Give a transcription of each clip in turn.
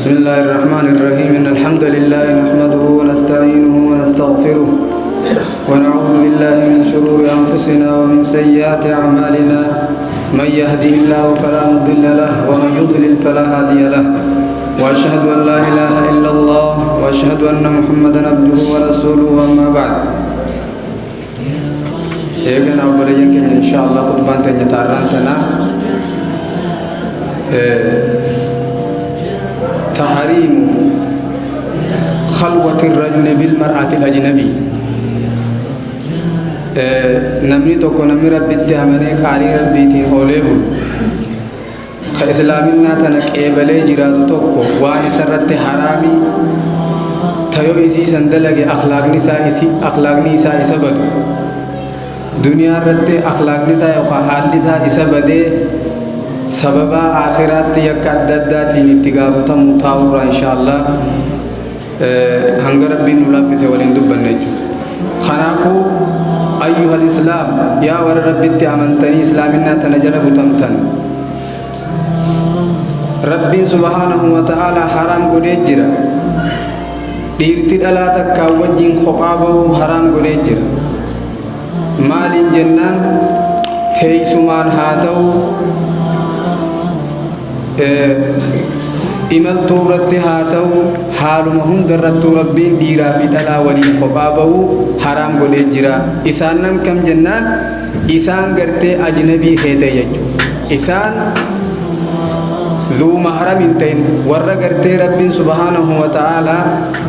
بسم الله الرحمن الرحيم. إن الحمد لله نحمده ونستعينه ونستغفره ونعوذ بالله من شرور أنفسنا ومن سيئات أعمالنا. من يهده الله فلا مضل له ومن يضلل فلا هادي له. وأشهد أن لا إله إلا الله وأشهد أن محمدا عبده ورسوله. أما بعد، eegan obboleeyyan keenya, insha Allah khutbaan teenya taarraan tana تحريم خلوة الرجل بالمرأة الأجنبي. Namni tokko, namni Rabbitti amanee qaalii Rabbiitiin oolee bulu, ka Islaaminaa tana qeebalee jiraatu tokko, waan isarratti haraamii tayoo isii san dalage akhlaaqni isaa isa badu, duniyaa irratti akhlaaqni isaa yookaan haalli isaa isa badee, sababaa aakhiraatti yakka adda addaatiin itti gaafatamu taa'urraa, insha Allah hanga Rabbiin nu laaffise waliin dubbanne jechuudha. Kanaafuu أيها الإسلام, yaa warra Rabbitti amantanii Islaaminaa tana jala butamtan, Rabbiin سبحانه وتعالى haraam godhee jira. Dhiirti dhalaa takkaa wajjin kophaa bahuu haraam godhee jira. Maaliin jennaan, teeysumaan haa ta'u, imaltuu irratti haa ta'u, haaluma hunda irrattuu Rabbiin dhiiraa fi dhalaa waliin kophaa bahuu haraam godhee jira. Isaan nam kam jennaan, isaan gartee ajnabii feete jechuudha. Isaan ذو محرم hin ta'in, warra gartee Rabbiin سبحانه وتعالى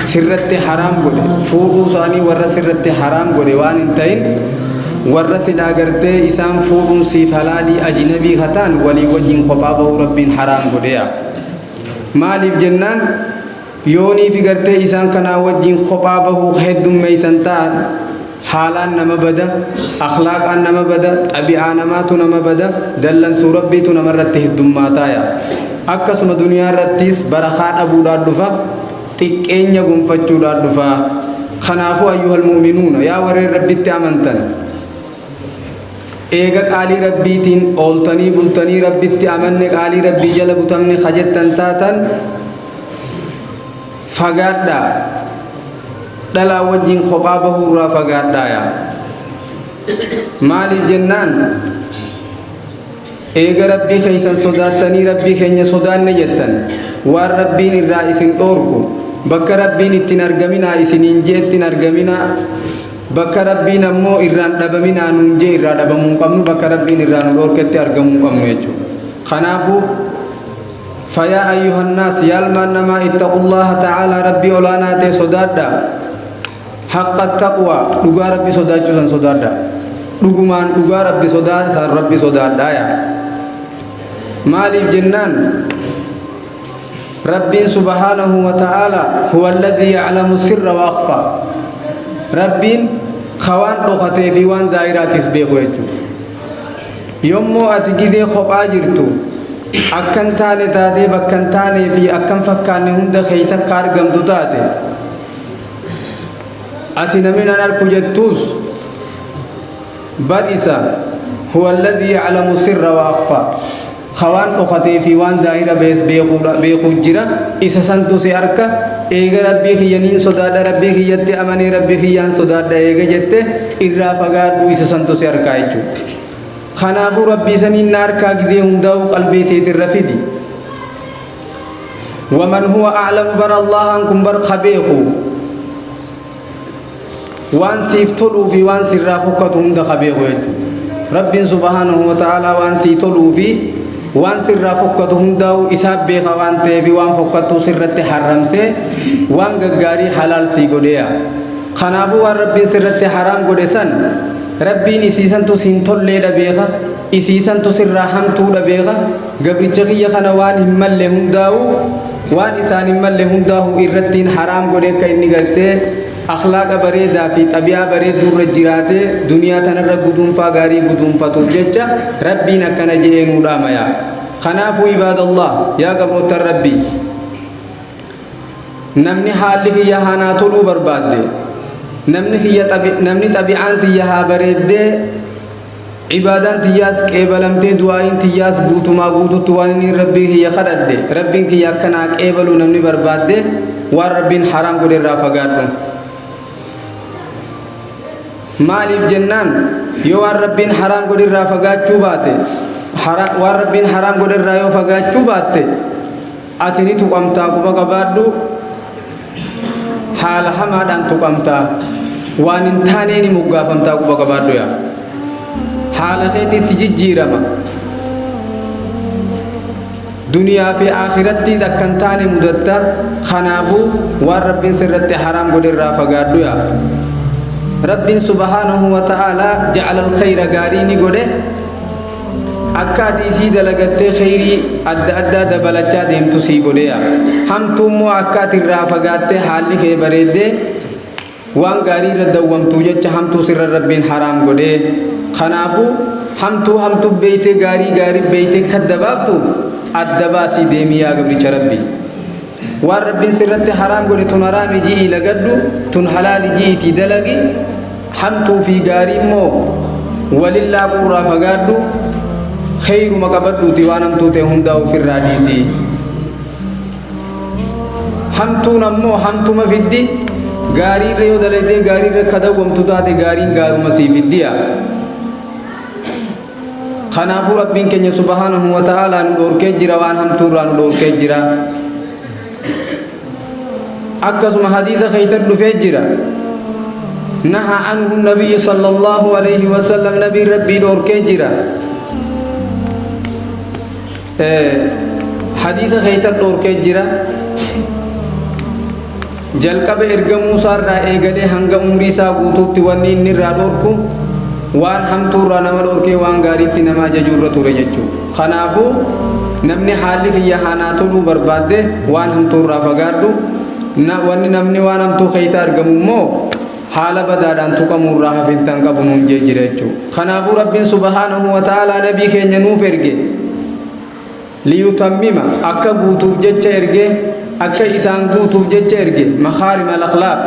sirratti haraam godhe fuudhuu isaanii, warra sirratti haraam godhe waan hin ta'in, warra silaa gartee isaan fuudhuun siif halaalii, ajnabii hataan walii wajjin kophaa bahuu Rabbiin haraam godheya. Maaliif jennaan, yoonii fi gartee isaan kanaa wajjin kophaa bahuu heddummeeysan ta'an, haalaan nama bada, akhlaaqaan nama bada, xabi'aa namaatu nama bada, dallansuu Rabbiitu namarratti heddummaataaya. Akkasuma duniyaa irrattis barakaa dhabuudhaan dhufa, xiqqeenya gonfachuudhaan dhufa. Kanaafuu أيها المؤمنون, yaa warreen Rabbitti amantan, eega qaalii Rabbiitiin ooltanii bultanii, Rabbitti amanne, qaalii Rabbii jala butamne kajettan taatan, fagaadhaa, dhalaa wajjin kophaa bahuurraa fagaadhaaya. Maaliif jennaan, eega Rabbii keeysan sodaattanii, Rabbii keenya sodaanne jettan, waan Rabbiin irraa isin dhoorku, bakka Rabbiin ittiin argaminaa isiniin jee ittiin argaminaa, bakka Rabbiin ammoo irraan dhabaminaa nuun jee irraa dhabamuu hin qabnu, bakka Rabbiin irraa nu dhoorketti argamuu hin qabnu jechuudha. Kanaafuu فيا أيها الناس, yaa ilmaan namaa, اتقوا الله تعالى, Rabbii olaanaa ta'e sodaadha, حق التقوى, dhugaa Rabbi sodaachuu san sodaadha, dhugumaan dhugaa Rabbi sodaa san Rabbi sodaadha. Yaa maaliif jennaan, Rabbiin سبحانه وتعالى هو الذي يعلم السر وأخفى. Rabbiin kawaan dhokatee fi waan zaahiraatis beeku jechuudha. Yommuu ati gizee kophaa jirtu akkan taane taatee, bakkan taanee fi akkan fakkaanne hunda keessa akka argamtu taate, ati namni nan arku jettuus, bar isa هو الذي يعلم السر وأخفى, kawaan dhokatee fi waan zaahira bees beekuu jira. Isa santu si arka. Eega Rabbii kiyya niin sodaadha, Rabbii kiyyatti amanee, Rabbii kiyyaan sodaadha eega jette, irraa fagaadhu. Isa santu si arkaa jechuudha. Kanaafuu Rabbii saniin na harkaa gizee hundaa'u qalbii teetirra fidi. ومن هو أعلم, bar Allahan kun bar kabeeku, waan siif toluu fi waan sirraa fokkatu hunda kabeeku jechuudha. Rabbiin سبحانه وتعالى waan sii toluu fi waan sirraa fokkatu hundaa'u isaaf beeka waan ta'eef, waan fokkattuu sirratti haramsee, waan gaggaarii halaal sii godheeya. Kanaafuu waan Rabbiin sirratti haraam godhe san, Rabbiin isiisantu siin tolleedha beeka, isiisantu sirraa hamtuudha beeka. Gabricha kiyya kana waan hin malle hundaa'u, waan isaan hin malle hundaa'u irrattiin haraam godhe, akka inni gartee akhlaaqa bareedaa fi xabi'aa bareedduu irra jiraatee duniyaa tanarra guduunfaa gaarii guduunfatuuf jecha Rabbiin akkana je'ee nuu dhaamaya. Kanaafuu عباد الله, yaa gabroottan Rabbii, namni haalli kiyya haanaa toluu barbaadde, namni kiyya, namni xabi'aan tiyya haa bareeddee Ibaadaan tiyyaas qeebalamtee, du'aa'iin tiyyaas guutumaa guututti waan inni Rabbii kiyya kadhadhe Rabbiin kiyya akka naa qeebalu namni barbaadde, waan Rabbiin haraam godhe irraa fagaadhu. Maaliif jennaan, yoo waan Rabbiin haraam godhe irraa fagaachuu baate, waan Rabbiin haraam godhe irraa yoo fagaachuu baatte, ati ni tuqamtaa, quba qabaadhu. Haala hamaadhaan tuqamtaa, waan hin taanee ni moggaafamtaa, quba qabaadhu. Yaa haala keetii si jijjiirama, duniyaa fi akhirattiis akka hin taane mudatta. Kanaafuu waan Rabbiin sirratti haraam godhe irraa fagaadhu. Yaa Rabbiin subhaanahu wa ta'aalaa ja'ala alkhayra, gaarii ni godhe, akka ati isii dalagattee kheyrii adda addaa dabalachaa deemtu sii godheya. Hamtuu immoo akka ati irraa fagaattee haalli kee bareeddee waan gaarii irra dawwamtuu jecha hamtuu sirra Rabbiin haraam godhee. Kanaafuu hamtuu hamtuu beeytee, gaarii gaarii beeytee kadda baaftuuf adda baasii deemii. Yaa gabricha Rabbii, waan Rabbiin sirratti haraam godhe tun haraami ji'ii lagadhu, tun halaali ji'iitii dalagi. Hamtuu fi gaarii immoo walin laaquurraa fagaadhu, kheeyruma qabadhuuti waan hamtuu ta'e hundaa ofirraa dhiisi. Hamtuun ammoo hamtuma fiddi. Gaariirra yoo dalaydee gaariirra akka dawwamtu taate, gaariin gaaruma sii fiddiya. Kanaafuu Rabbiin keenya subhaanahu wa ta'aalaa nu dhoorkee jira, waan hamtuurraa nu dhoorkee jira. Akkasuma hadiisa keessa dhufee jira, naha anhu nabiyyu sallallahu alayhi wasallam, nabiin Rabbii dhoorkee jira. Hadiisa keessa dhoorkee jira. Jalqaba ergamuu isaarraa eegalee hanga umrii isaa guutuutti wanni inni irraa dhoorku waan hamtuurraa nama dhoorkee waan gaariitti nama ajajuu irra ture jechuudha. Kanaafuu namni haalli kiyya haanaa toluu barbaadde, waan hamtuurraa fagaadhu. Wanni namni waan hamtuu keessa argamu immoo haala badaadhaan tuqamuurraa hafinsa hin qabu nuun jee jira jechuudha. Kanaafuu Rabbiin subhaanahu wa ta'aalaa nabii keenya nuuf erge, liyutammima, akka guutuuf jecha erge, akka isaan guutuuf jecha erge. Makaarima al-akhlaaq,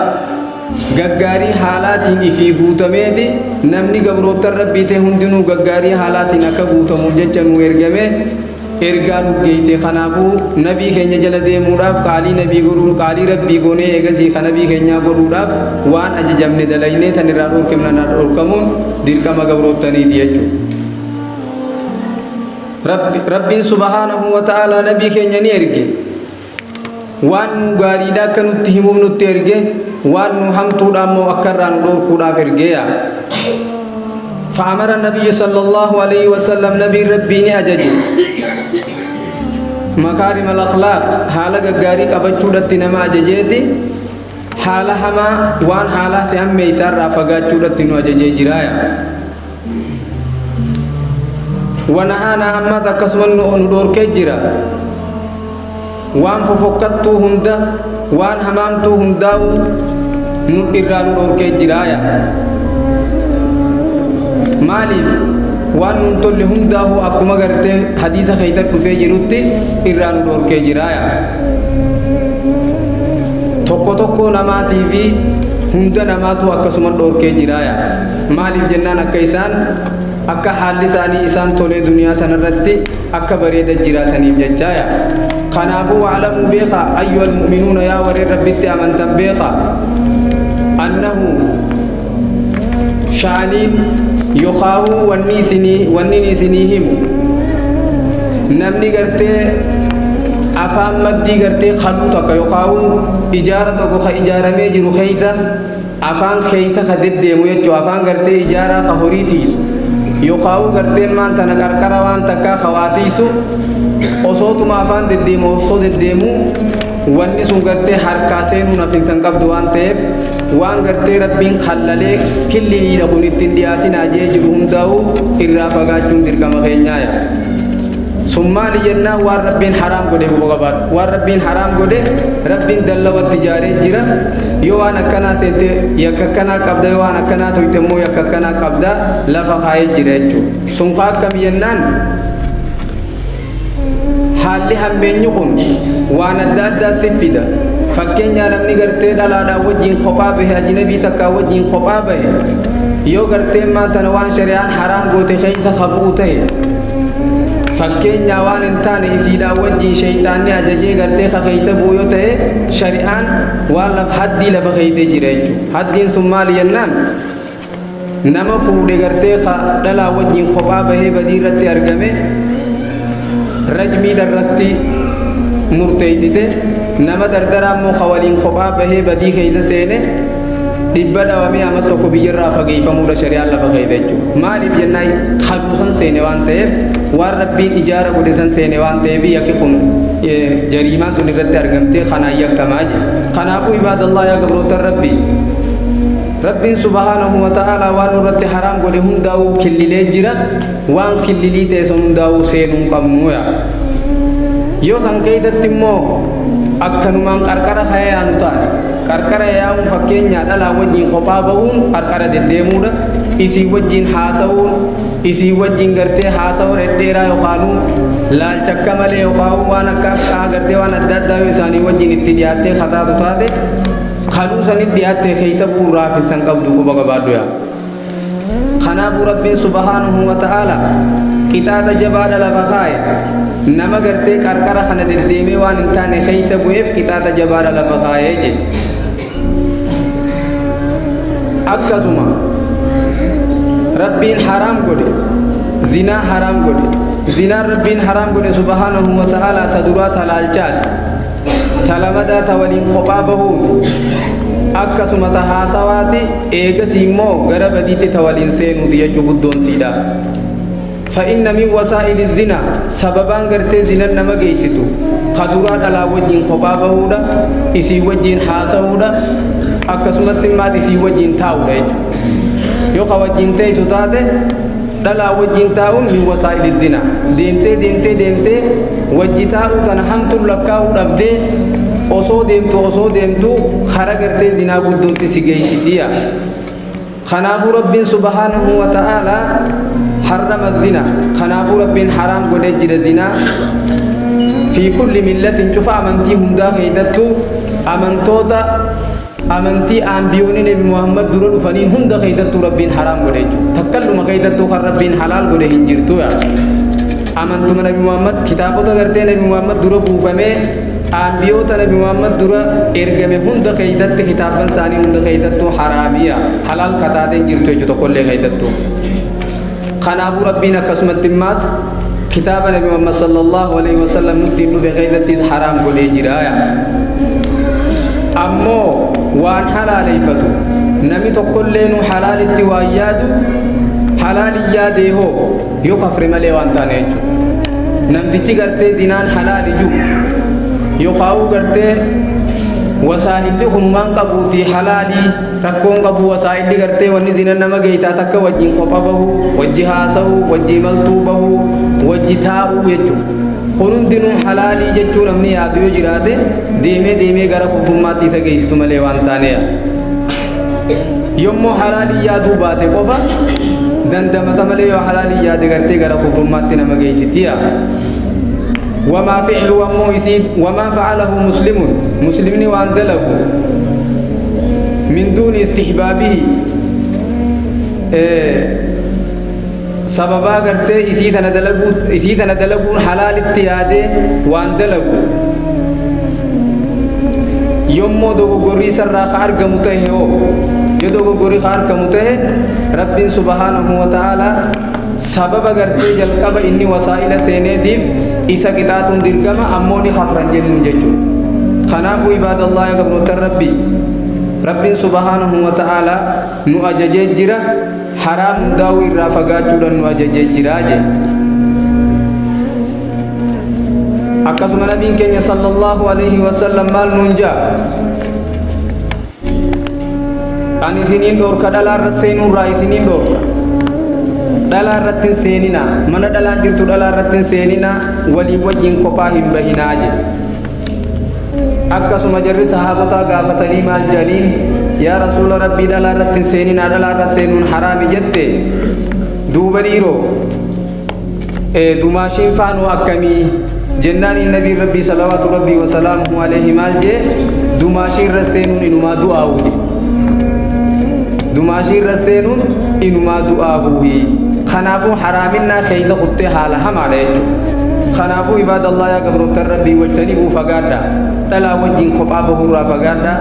gaggaarii haalaatiin ifii guutameeti, namni gabroottan Rabbii ta'e hundinuu gaggaarii haalaatiin akka guutamuuf jecha nu ergame, ergaa nu geesse. Kanaafuu nabii keenya jala deemuudhaaf, qaalii nabii godhuu, qaalii Rabbii goonee, eegasii ka nabii keenyaa godhuudhaaf, waan ajajamne dalaynee tan irraa dhorkamne dhorkamuun dirqama gabroottaniiti jechuudha. Rabbiin subhaanahu wa ta'aalaa nabii keenya ni erge. Waan nu gaariidha akka nutti himuuf nutti erge, waan nu hamtuudha immoo akka irraa nu dhorkuudhaaf ergeeya. فأمر النبي صلى الله عليه وسلم، نبي ربي ني أجج مكارم الأخلاق، حالة غاري قبچودatti nama ajajeeti, haala hamaa, waan haala si hammeeysaarraa fagaachuudhatti nu ajajee jiraaya. Wanahaana, ammas akkasuma nu dhoorkee jira, waan fofokkattuu hunda, waan hamaamtuu hundaa'u nu irraa nu dhoorkee jiraaya. Maaliif? Waan nun tolle hundaahu akkuma gartee hadiisa keessa dhufee jirutti irraa nu dhoorkee jiraaya. Tokko tokko namaatii fi hunda namaatu akkasuma dhoorkee jiraaya. Maaliif jennaan, akka isaan akka haalli isaanii isaan tolee duniyaa tanarratti akka bareeda jiraataniif jechaaya. Kanaafuu wa'lamuu, beeka, ayyuha almu'minuuna, yaa warreen Rabbitti amantan, beeka, annahu sha'aniin yokaahuu wanni isinii himu, namni gartee afaan maddii gartee kaluu takka yokaahuu ijaara tokko ka ijaaramee jiru keeysa afaan keeysa ka deddeemu jechuu, afaan gartee ijaaraa ka horii tiisu yokaahuu gartee maan tana qarqara waan takkaa ka waa tiisu, osootuma afaan deddeemu, osoo deddeemu wanni sun gartee harkaa seenuu nafinsan qabdu waan ta'eef, waan gartee Rabbiin kallalee killiliidha kun ittiin dhiyaatinaa jee jiru hundaa'u irraa fagaachuun dirqama keenyaaya. Sun maali jennaan, waan Rabbiin haraam godhe quba qabaadhu. Waan Rabbiin haraam godhe, Rabbiin dallawatti ijaaree jira. Yoo waan akkanaa seente yakka akkanaa qabda, yoo waan akkanaa tuyte immoo yakka akkanaa qabda, lafa kaayee jira jechuudha. Sun kaa akkami jennaan, haalli hammeenyi kun waan adda addaa si fida. Fakkeenyaa namni gartee dhalaadhaan wajjin kophaa bahe, ajnabii takkaa wajjin kophaa bahe. Yoo gartee maatan waan shari'aan haraam goote keessa kabuu ta'e, fakkeenyaa waan hin taane isiidhaan wajjin shayxaanni ajajee gartee ka keessa bu'u yoo ta'e, shari'aan waan laf haddii lafa keessee jira jechuudha. Haddiin sun maali jennaan, nama fuudhe gartee ka dhalaa wajjin kophaa bahee badii irratti argame rajmiidha irratti murteessite. Nama dardaraa immoo ka waliin kophaa bahee badii keessa seene 100 dhawamee amma tokko biyyarraa fageeffamuudha shari'aan lafa keessa jechuudha. Maaliif jennaan, haduusan seene waan ta'eef, waan Rabbiin ijaara godhe san seene waan ta'eef, yakki kun jariimaan tun irratti argamtee kanaan yakkamaa jedhe. Kanaafuu ibaadallah, yaa gabrootan Rabbii, Rabbiin subhaanahu wa ta'aalaa waan nurratti haraam godhe hundaa'uu killilee jira. Waan killilii ta'e sun hundaa'uu seenuu hin qabnu yaa. Yoo san keessatti immoo akkanumaan qarqara ka'ee yaanu taate, qarqara yaa'uun fakkeenyaa dhalaa wajjin kophaa bahuun qarqara deddeemuudha. Isii wajjin haasa'uun, isii wajjin gartee haasa'uu dhedheeraa yookaanuu laalcha akka malee yookaan waan akka akka gartee waan adda addaa yoo isaanii wajjin itti dhiyaattee kataatu taate, kaluu sanit dhiyaattee keessa bu'uurraa filtan qabdu quba qabaadhu yaa. Kanaafuu Rabbiin subhaanahu wa ta'aala qixaaxa jabaadha lafa kaa'e. Nama gartee qarqara kana deddeemee waan hin taane keessa bu'eef qixaaxa jabaadha lafa kaa'ee jedhe. Akkasuma Rabbiin haraam godhe, zinaa haraam godhe. Zinaan Rabbiin haraam godhe subhaanahu wa ta'aala ta duraa talaalchaati, ta lamadaa ta waliin kophaa bahuuti, akkasuma ta haasawaati, eegasii immoo gara badiitti ta waliin seenuuti jechuu guddoon siidha. فإن من وسائل الزنا, sababaan gartee zinan nama geessitu ka duraa dhalaa wajjin kophaa bahuudha, isii wajjin haasa'uudha, akkasumatti immaas isii wajjin taa'uudha jechuudha. Yoo ka wajjin teessu taate, dhalaa wajjin taa'uun من وسائل الزنا. Deemtee deemtee deemtee wajji taa'uu tana hamtuun lakkaa'uu dhabdee osoo deemtu osoo deemtu kara gartee zinaa guddootti si geessitiya. Kanaafuu Rabbiin subhaanahu wa ta'aalaa حرم الزنا, kanaafuu Rabbiin haraam godhee jira zinaa في كل ملة, cufa amantii hundaa keessattuu, amantoota amantii ambiyoonni Nabi Muhammad dura dhufaniin hunda keessattuu Rabbiin haraam godhe jechuudha. Takkalluma keessattuu kan Rabbiin halaal godhe hin jirtu yaa. Amantuma Nabi Muhammad, kitaabota gartee Nabi Muhammad dura buufamee, ambiyoota Nabi Muhammad dura ergame hunda keessatti, kitaaban isaanii hunda keessattuu haraamiya, halaal kataateen jirtu jechuudha tokkollee keessattuu. Kanaafuu Rabbiin akkasumatti immaas kitaaba Nabi Muhammad sallallahu alaihi wasallam nutti hin dhufe keessattis haraam godhee jira yaa. Ammoo waan halaaleeffatu namni tokkollee nu halaalitti waan yaadu halaali yaadee hoo yoo kafre malee waan taane jechuudha. Namtichi gartee zinaan halaali jiru yookaan gartee wasaa'illi kunumaan qabuuti halaalii rakkoon qabu, wasaa'illi gartee wanni zina nama geessaa takka wajjin kopha bahu, wajji haasa'u, wajji imaltuu bahu, wajji taa'uu jechuudha. Kun hundinuu halaalii jechuu namni yaadu yoo jiraate, deemee deemee gara kufrummaatti isa geessitu malee waan taaneya. Yommuu halaalii yaaduu baate qofa dandamata malee, yoo halaalii yaade gartee gara kufrummaatti nama geessitiya. وما فعل ومو يسيب وما فعله مسلم, مسلمني وان دلقوا من دون استحبابه sababaa gartee isii tana dalaguun halaalitti yaadee waan dalagu, yommuu dogoggorrii isarraa ka argamu ta'e hoo, yoo dogoggorrii ka argamu ta'e, Rabbiin subhaanahu wa ta'aalaa sababa gartee jalqaba inni wasaa'ila seeneetiif isa qixaaxuun dirqama, ammoo ni kafran jennuun jechuudha. Kanaafuu ibaadallah, yaa gabroota Rabbii, Rabbiin subhaanahu wa ta'aalaa nu ajajee jira, haraam hundaa'uu irraa fagaachuudhaan nu ajajee jira jedhe. Akkasuma Nabiin keenya sallallahu alaihi wasallam maal nuun jaa? Ani isiniin dhoorka, dhalaa irra seenuurraa isiniin dhoorka. Dhalaa irratti hin seeninaa, mana dhalaan jirtu dhalaa irratti hin seeninaa, walii wajjin kophaa hin bahinaa jedhe. Akkasuma jarri sahaabotaa gaafatanii maal jedhaniin? Yaa Rasuula Rabbii, dhalaa irratti hin seeninaa, dhalaa irra seenuun haraami jette, duuba dhiiroo dumaashiin faanuu akkamii jennaan, Nabiin Rabbii salawaatu Rabbii wasalaamuhu alayhi maal jee? Dumaashii irra seenuun inumaa du'aa'u jedhe. Dumaashii irra seenuun inumaa du'aa buuhi. Kanaafuu haraaminnaa keeysa kuttee haala hamaadha jechuudha. Kanaafuu ibaadallah, yaa gabrooftan Rabbii, wajtanibuu, fagaadha. Dhalaa wajjin kophaa bahurraa fagaadha.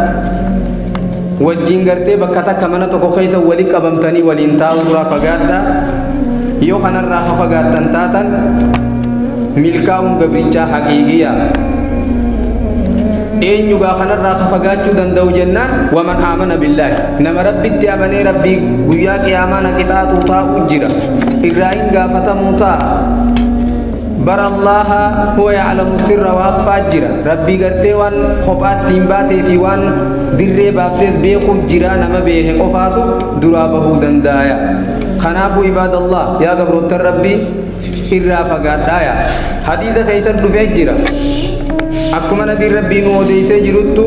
Wajjin gartee bakka takka mana tokko keessa wali qabamtanii waliin taa'urraa fagaadha. Yoo kanarraa ha fagaattan taatan, milkaa'uun gabrichaa haqiiqiya. Eenyugaa kanarraa ka fagaachuu danda'u jennaan, waman aamana billaahi, nama Rabbitti amanee, Rabbii guyyaa qiyaamaa na qixaaxuu taa'u jira, irraa hin gaafatamuu taa'a, bara Allaha huwa ya'lamu sirra wa akhfaa jira, Rabbii gartee waan kophaatti hin baatee fi waan dirree baaftees beekuu jira, nama beeke qofaatu duraa bahuu danda'aya. Kanaafuu ibaadallah, yaa gabroottan Rabbii, irraa fagaadhaaya. Hadiisa keessa dhufee jira, akkuma nabiin Rabbii nu odeysee jiruttu,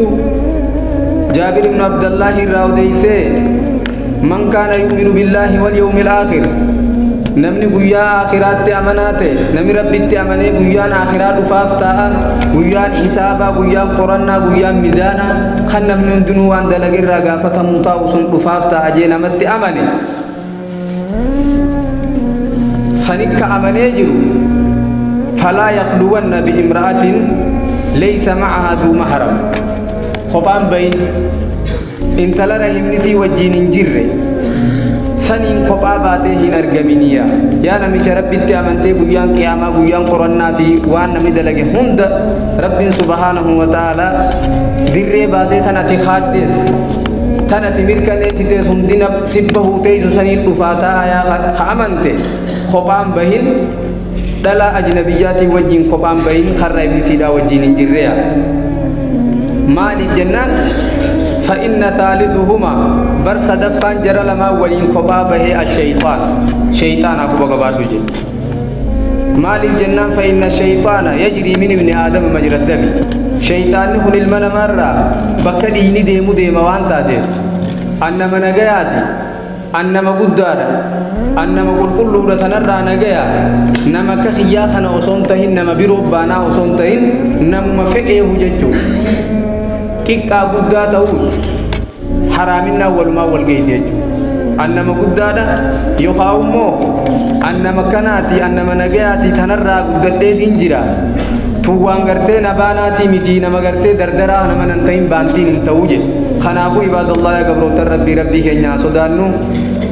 Jaabir ibnu Abdallaahi irraa odeysee, man kaana yu'minu billaahi wal yawmil aakhir, namni guyyaa aakhiraatti amanaa ta'e, namni Rabbitti amanee guyyaan aakhiraa dhufaaf ta'a, guyyaan hisaabaa, guyyaan qorannaa, guyyaan mizaanaa, kan namni hundinuu waan dalage irraa gaafatamuu taa'u sun dhufaaf ta'a jee namatti amane, sanikka amanee jiru, falaa yakhluwanna biimra'atin laysa macahaa duu mahram, kophaan bayin, intala rahimnisii wajjiin hin jirre saniin kophaa baatee hin argaminiya. Yaa namicha Rabbitti amantee guyyaan qiyaamaa, guyyaan qorannaa fi waan namni dalage hunda Rabbiin subhaanahu wa ta'aalaa dirree baasee, tan ati kaaddees, tan ati mirkaneessitees hundina sibba teessu saniin dhufaa taa'a yaa ka amante, kophaan bahin, dhala ajnabiyyaatiin wajjiin kophaan bahin, karra ibnisiidhaa wajjiin hin jirreya. Maaliif jennaan, فإن ثالثهما, bar sadaffaan jara lamaa waliin kophaa bahee, الشيطان, shayxaan akkuma qabaadhu jedhe. Maaliif jennaan, فإن الشيطان يجري من ابن آدم مجرى الدم, shayxaanni kun ilma namaarraa bakka dhiigni deemu deema waan taateef, annama nagayaati, annama guddaadha, annama qulqulluudha, tanarraa nagaya, nama akka kiyyaa kana osoo hin tahin, nama biroo baanaa osoo hin tahin, namuma fedheehu jechuu, xiqqaa guddaa ta'uus haraaminaa walumaa wal geessi jechuudha. Annama guddaadha yookaan immoo annama kanaati, annama nagayaati, tanarraa guddadheetiin jira. Tun waan gartee nabaanaatii miti, nama gartee dardaraa nama nan ta'in baantiin hin ta'uu jedhe. Kanaafuu ibaadallah, yaa gabroottan Rabbii, Rabbii keenya sodaannu,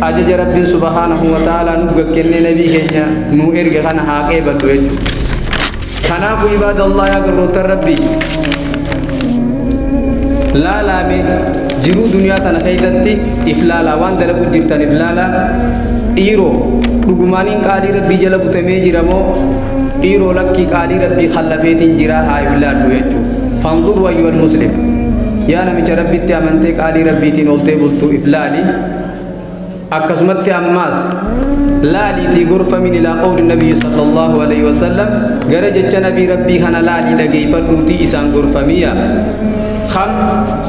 ajaja Rabbiin subhaanahu wa ta'aalaa nu gakkennee nabii keenya nu erge kana haa qeeballu jechuudha. Kanaafuu ibaadallah, yaa gabroottan Rabbii, laalaame jiruu duniyaa tana keessatti if laalaa, waan dalagu jirtan if laalaa. Dhiiroo, dhugumaaniin qaalii Rabbii jala butamee jira moo, dhiiroo lakkii qaalii Rabbii khallafeetiin jira, haa if laallu jechuudha. فانظروا أيها المسلم, yaa namicha Rabbitti amantee qaalii Rabbiitiin oltee bultu, if laali. Akkasumatti ammaas laaliitii gorfamin إلى قول النبي صلى الله عليه وسلم, gara jecha nabii Rabbii kana laalii dhageeyfadhuutii isaan gorfamiya kam.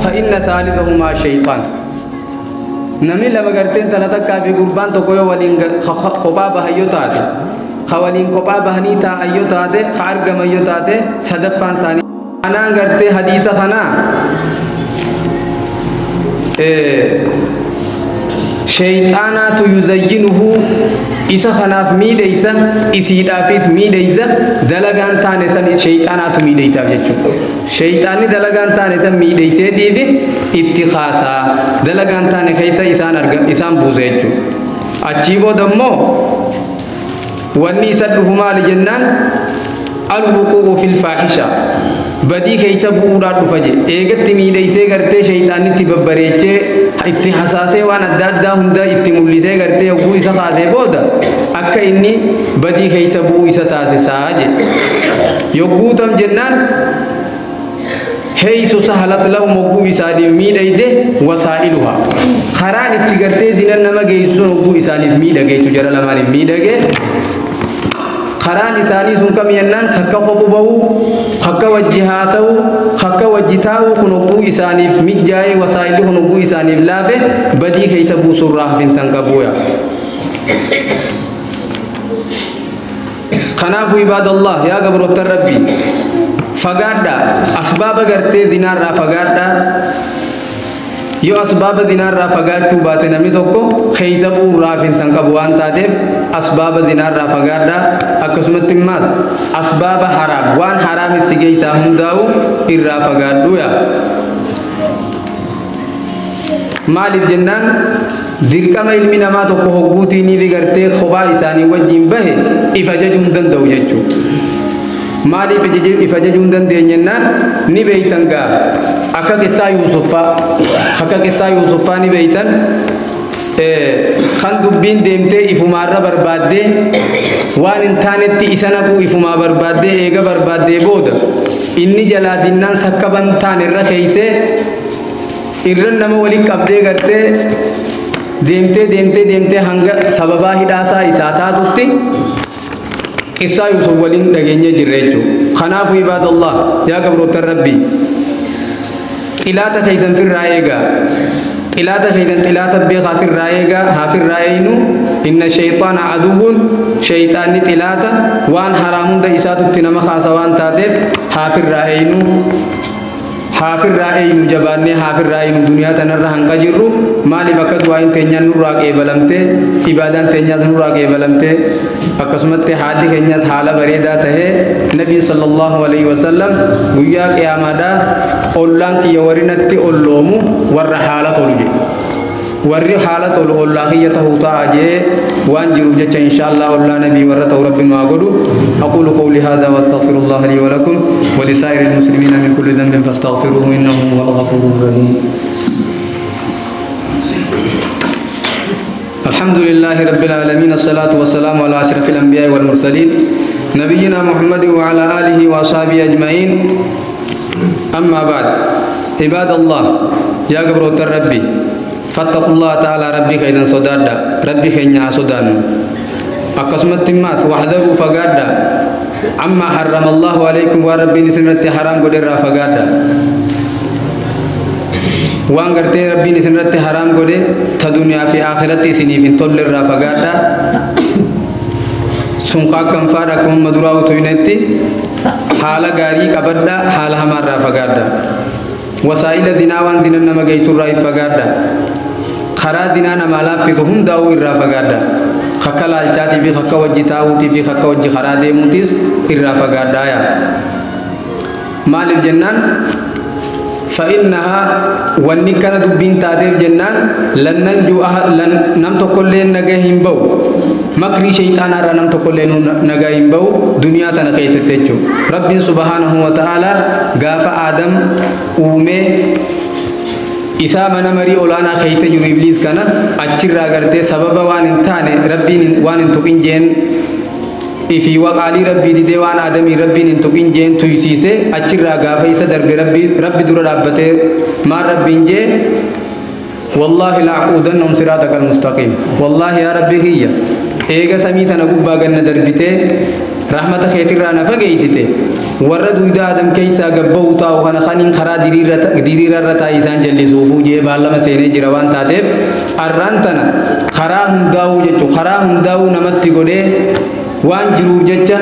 فإن ثالثهما شيطان, namni lama garteen tala takkaa fi gurbaan tokko yoo waliin kophaa bahan yoo taate, ka waliin kophaa bahanii taa'an yoo taate, ka argaman yoo taate, sadaffaan isaanii anaan gartee hadiisa kanaa sheyxaanaatu يزينه, isa kanaaf miidheysa, isiidhaafis miidheysa. Dalagaan taane san sheyxaanaatu miidheysaaf jechuudha. Sheyxaanni dalagaan taane san miidheyseetiif itti kaasaa, dalagaan taane keessa isaan arga, isaan buuse jechuudha. Achii booda immoo wanni isa dhufu maali jennaan, الوقوع في الفاحشة, badii keessa bu'uudhaan dhufa je. Eegatti miidheysee gartee sheyxaanitti babbareechee, itti hasaasee, waan adda addaa hunda itti mul'isee, gartee hogguu isa kaasee booda akka inni badii keessa bu'uu isa taasisaa je. Yogguu tam jennaan, حيث سهلت لهم, hogguu isaaniif miidhayde, وسائلها, karaan itti gartee zinan nama geessuun hogguu isaaniif miidhage jechuu, jara lamaaniif miidhage. Karaan isaanii sun kam jennaan, kakka kophu bahuu, kakka wajji haasa'uu, kakka wajji taa'uu kun hogguu isaaniif mijaa'ee, wasaa'illi kun hogguu isaaniif laafe, badii keessa buusurraa hafinsan qabuuya. Kanaafuu ibaadallah, yaa gabroottan Rabbii, fagaadha, asbaaba gartee zinaarraa fagaadha. Yoo asbaaba zinaarraa fagaachuu baate namni tokko keeysa bu'uurraa hafinsa hin qabu waan taateef asbaaba zinaarraa fagaadhaa. Akkasumatti immaas asbaaba haraam waan haraamis si geeysaa hundaa'u irraa fagaadhuu yaa. Maaliif jennaan dirqama ilmi namaa tokko hogguutiiniifi gartee kophaa isaanii wajjiin bahe if ajajuu hin danda'u jechuudha. Maaliif if ajajuu hin dandeenye jennaan ni beeytan gaa akka qissaa Yuusuffaa akka qissaa Yuusuffaa ni beeytan kan dubbiin deemtee ifumaarra barbaaddee waan hin taanetti isa naquu ifumaa barbaaddee eega barbaaddee booda inni jalaa dinnaan sakkaban taane irra keeysee irra nama waliin qabdee gartee deemtee deemtee deemtee hanga sababaa hidhaasaa isaa taatutti qissaa Yuusuf waliin dhageenyee jirra jechuudha. Kanaafuu ibaadallah yaa gabroottan Rabbii xilaata keessan firraa eegaa. Xilaata keessan xilaata beekaa firraa eegaa haa firraa eeynu inna shayxaana aduwwun shayxaanni xilaata waan haraam hunda isaatutti nama kaasa waan taateef haa firraa eeynu. Haa firraa eeynu jabaannee haa firraa eeynu duniyaa tanarra hanqa jirru maaliif akka du'aayin teenyaan nurraa qeebalamtee ibaadaan teenyaas nurraa qeebalamtee akkasumatti haalli keenyaas haala bareedaa tahee nabiin sallallahu alaihi wasallam guyyaa qiyaamaadhaa ollaan kiyya warri natti olloomu warra haala tolu jedhe. Warri haala tolu ollaa kiyya tahuu ta'a jee waan jiruuf jecha insha Allah ollaa nabii warra ta'u rabbi nu haa godhu. Aqulu qawli hadha wa astaghfirullah li wa lakum wa li sa'iril muslimina min kulli dhanbin fastaghfiruhu innahu huwal ghafurur rahim. الحمد لله رب العالمين الصلاة والسلام على أشرف الأنبياء والمرسلين نبينا محمد وعلى آله وأصحابه أجمعين أما بعد عباد الله يا قبروت ربي فاتقوا الله تعالى ربي كيدن صدادا ربي كينيا صدان أقسمت الناس واحذروا فقادا عما حرم الله عليكم وربي نسنرتي حرام قدر فقادا waan gartee rabbiin isinirratti haraam godhe ta duniyaa fi akhiratti isiniif hin tolle irraa fagaadha sun akkam faadha akkuma duraa utuinetti haala gaarii qabadha haala hamaarraa fagaadha wasaa'ila zinaa waan zinan nama geessurraa if fagaadha karaa zinaa namaa laaffisu hundaa'uu irraa fagaadha kakka laalchaatii fi kakka wajji taa'uutii fi kakka wajji karaa deemuutis irraa fagaadhaa yaa maaliif jennaan فإنها wanni kana dubbiin taateef jennaan lan nanjuu lan nam tokkollee nagaa hin ba'u makrii shayxaanaa irraa nam tokkollee nagaa hin ba'u duniyaa tana keessatti jechuudha. Rabbiin subhaanahu wa ta'ala gaafa Aadam uumee isaa mana marii olaanaa keessa jiru Ibliis kana achirraa gartee sababa waan hin taane Rabbiin waan hin tuqin jeen ifii waqaalii Rabbii didee waan Aadamii Rabbiin hin tuqin jeen tuysiise achirraa gaafa isa darbe Rabbi Rabbi dura dhaabbatee maal Rabbiin jee wallaahi la'aquudannahum siraatakal mustaqiim wallaahi yaa Rabbi kiyya eega samii tana gubbaa ganna darbitee rahmata keetirraa na fageessite warra duyda Aadam keessaa gabba'uu taa'u kana kaniin karaa diriirarra taa'e isaan jallisuufuu jee baallama seenee jira waan taateef arraan tana karaa hundaa'uu jechuun karaa hundaa'uu namatti godhee waan jiruuf jecha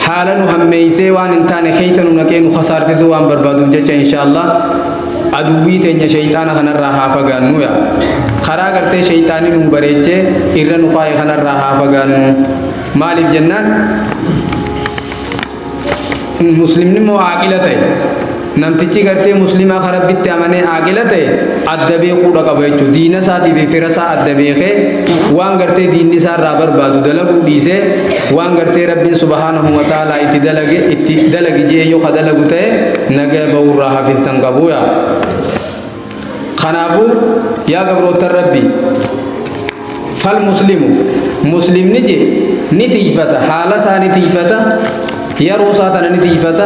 haala nu hammeeysee waan hin taane keessa nu naqee nu kasaarsisuu waan barbaaduuf jecha insha Allah aduwwii teenya shayxaana kanarraa haa fagaannu yaa karaa gartee shayxaanni nu bareechee irra nu kaa'e kanarraa haa fagaannu maaliif jennaan muslimni immoo aaqila ta'e namtichi gartee muslimaa ka rabbitti amanee aaqila ta'e adda beekuudha qaba jechuudha diina isaatii fi fira isaa adda beekee waan gartee diinni isaa irraa barbaadu dalaguu dhiisee waan gartee rabbiin subhaanahu wa ta'aalaa itti dalage itti dalagi jee yoo ka dalagu ta'e nagaa ba'uurraa hafinsan qabu yaa kanaafuu yaa gabroottan rabbii fal muslimu muslimni je ni tiifata haala isaa ni tiifata yeroo isaa tana ni tiifata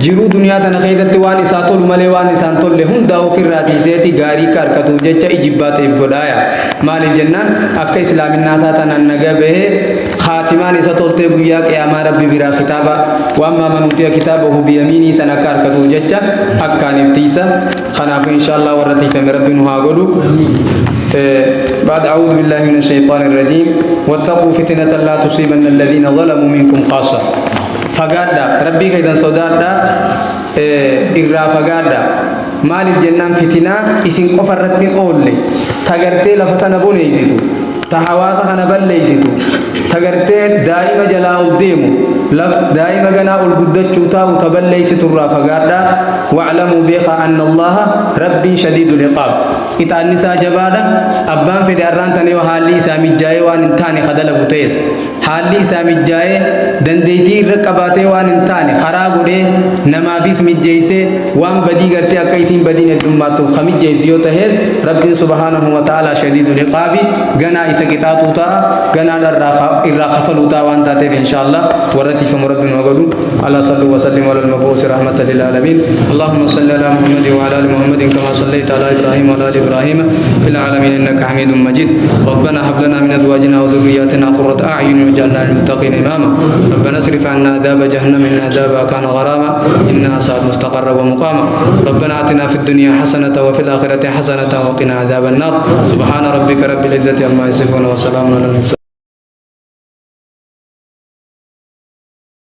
jiruu duniyaa tana keessatti waan isaa tolu malee waan isaan tolle hundaa ofirraa tiiseeti gaarii akka harkatuuf jecha ijibbaatiif godhaaya maaliif jennaan akka islaaminaa isaa tanaan naga bahee khaatimaan isa toltee guyyaa qiyaamaa rabbi biraa kitaaba waan maamanuutiya kitaabahu biyamiinii san akka harkatuuf jecha akkaaniif tiisa kanaafuu insha Allah warra tiifame rabbi nu haa godhu. بعد أعوذ بالله من الشيطان الرجيم واتقوا فتنة لا تصيبن الذين ظلموا منكم خاصة fagaadha rabbii keessan sodaadha irraa fagaadha Maaliif jennaan fitinaa isin qofa irratti hin oolle, ta gartee lafa tana boneeysitu, ta hawaasa kana balleeysitu, ta gartee daa'ima jalaa ol deemu, daa'ima ganaa ol guddachuu taa'u ta balleeysitu irraa fagaadhaa. Wa'lamuu beekaa anna Allaaha Rabbiin shadiidul iqaab. Qixaanni isaa jabaadha. Abbaan fedhe arraan tana yoo haalli isaa mijjaayee waan hin taane ka dalagu ta'es, haalli isaa mijjaayee dandeeytii irra qabaatee waan hin taane karaa godhee namaafis mijjeeysee waan badii gartee akka isiin badiin heddummaattuuf ka mijjeeysu yoo tahees, Rabbiin subhaanahu wa ta'aalaa shadiidul iqaabi, ganaa isa qixaaxuu ta'a, ganaa irraa kafaluu ta'a waan taateef inshaallah warra tiifamu Rabbi nu haa godhu. Alaa sallu wa sallimu alal mabuusi rahmatan lil aalamiin. Allahumma salli alaa Muhammadin wa alaa ali Muhammadin kama sallayta alaa Ibraahiim wa alaa ali Ibraahiim fil aalamiin innaka hamiidun majiid. Rabbana hab lanaa min azwaajinaa wa dhurriyyaatinaa qurrata a'yunin waj'alnaa lil muttaqiina imaama. Rabbana asrif 'annaa 'adhaaba jahannam inna 'adhaabahaa kaana gharaama innahaa sa'at mustaqarran wa muqaama. Rabbana aatinaa fid dunyaa hasanatan wa fil aakhirati hasanatan wa qinaa 'adhaaban naar. Subhaana rabbika rabbil izzati ammaa yasifuun wa salaamun alal mursaliin.